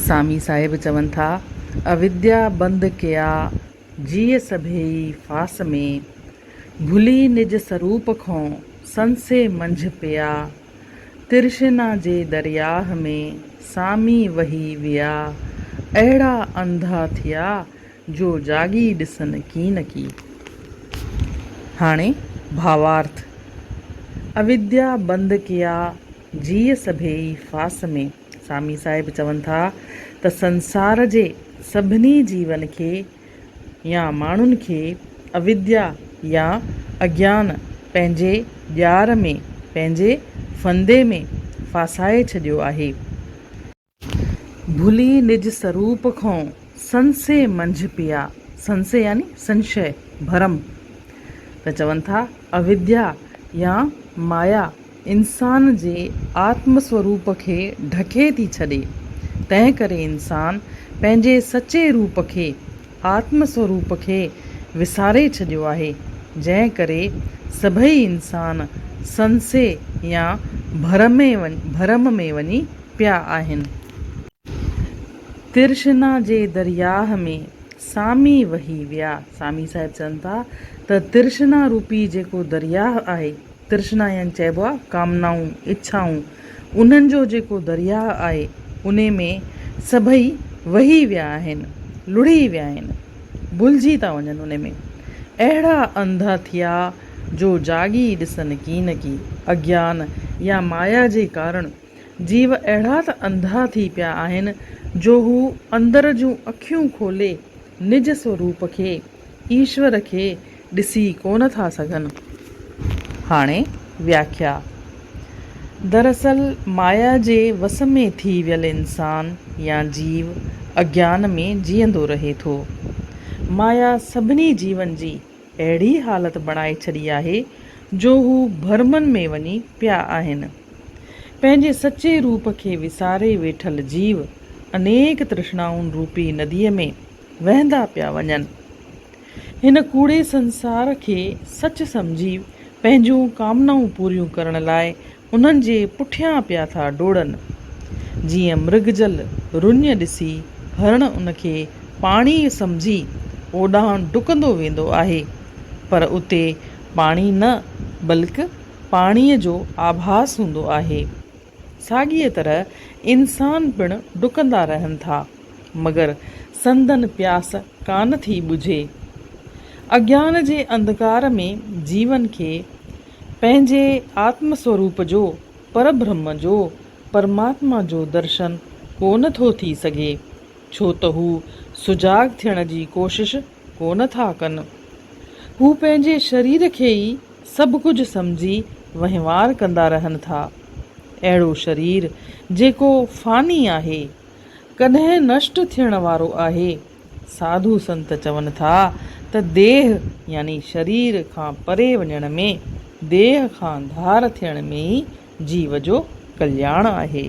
سامي صاحب چون ٿا، اوديا بند ڪيا، جيء سڀيئي ڦاس ۾، ڀلي نج سروپ کون، سنسي منجهه پيا، ترشنا جي درياهه ۾، سامي وهي ويا، اهڙا انڌا ٿيا، جو جاڳي ڏسن ڪين ڪي. هاڻي ڀاوارٿ، اوديا بند ڪيا، جيء سڀيئي ڦاس ۾. سامي صاحب چون ٿا ته سنسار جي سڀني جيون کي يا ماڻهن کي اوديا يا اگيان پنهنجي ڄار ۾، پنهنجي ڦندي ۾ ڦاسائي ڇڏيو آهي. ڀلي نج سروپ کون سنسي منجهه پيا، سنسي يعني سنشي، ڀرم، ته چون ٿا اوديا يا مايا انسان جي آتم سوروپ کي ڍڪي ٿي ڇڏي، تنهن ڪري انسان پنهنجي سچي روپ کي، آتم سوروپ کي وساري ڇڏيو آهي، جنهن ڪري سڀئي انسان سنسي يا ڀرم ۾ وڃي پيا آهن. ترشنا جي درياهه ۾ سامي وهي ويا. سامي صاحب چون ٿا ته ترشنا روپي جيڪو درياهه آهي، ترشنا يعني چئبو آهي ڪامنائون، اڇائون، انهن جو جيڪو درياهه آهي، انهي ۾ سڀئي وهي ويا آهن، لڙهي ويا آهن، ڀلجي ٿا وڃن انهي ۾. اهڙا انڌا ٿيا جو جاڳي ڏسن ڪين ڪي. اگيان يا مايا جي ڪارڻ جيو اهڙا ته انڌا ٿي پيا آهن جو هو اندر جون اکيون کولي نج سوروپ کي، ايشور کي، ڏسي ڪونه ٿا سگهن. هاڻي وياکيا. دراصل مايا جي وس ۾ ٿي ويل انسان يا جيو اگيان ۾ جيئندو رهي ٿو. مايا سڀني جيون جي اهڙي حالت بڻائي ڇڏي آهي جو هو ڀرمن ۾ وڃي پيا آهن. پنهنجي سچي روپ کي وساري ويٺل جيو انيڪ ترشنائن روپي نديء ۾ وهندا پيا وڃن. هن ڪوڙي سنسار کي سچ سمجهي پنهنجون ڪامنائون پوريون ڪرڻ لاء انهن جي پٺيان پيا ٿا ڊوڙن. جيئن مرگجل رڃ ڏسي هرڻ ان کي پاڻي سمجهي اوڏانهن ڊڪندو ويندو آهي، پر اتي پاڻي نه بلڪ پاڻيء جو آڀاس هوندو آهي. ساڳيء طرح انسان پڻ ڊڪندا رهن ٿا، مگر سندن پياس ڪانه ٿي ٻجهي. اگيان جي انڌڪار ۾ جيون کي پنهنجي آتم سوروپ جو، پربرهم جو، پرماتما جو درشن ڪونه ٿو ٿي سگهي، ڇو ته هو سجاڳ ٿيڻ جي ڪوشش ڪونه ٿا ڪن. هو پنهنجي شرير کي ئي سڀ ڪجهه سمجهي وهنوار ڪندا رهن ٿا. اهڙو شرير جيڪو فاني آهي، ڪڏهن نشٽ ٿيڻ وارو آهي. ساڌو سنت چون ٿا ته ديهه يعني شرير کان پري وڃڻ ۾، ديهه کان ڌار ٿيڻ ۾ ئي جيو جو ڪلياڻ آهي.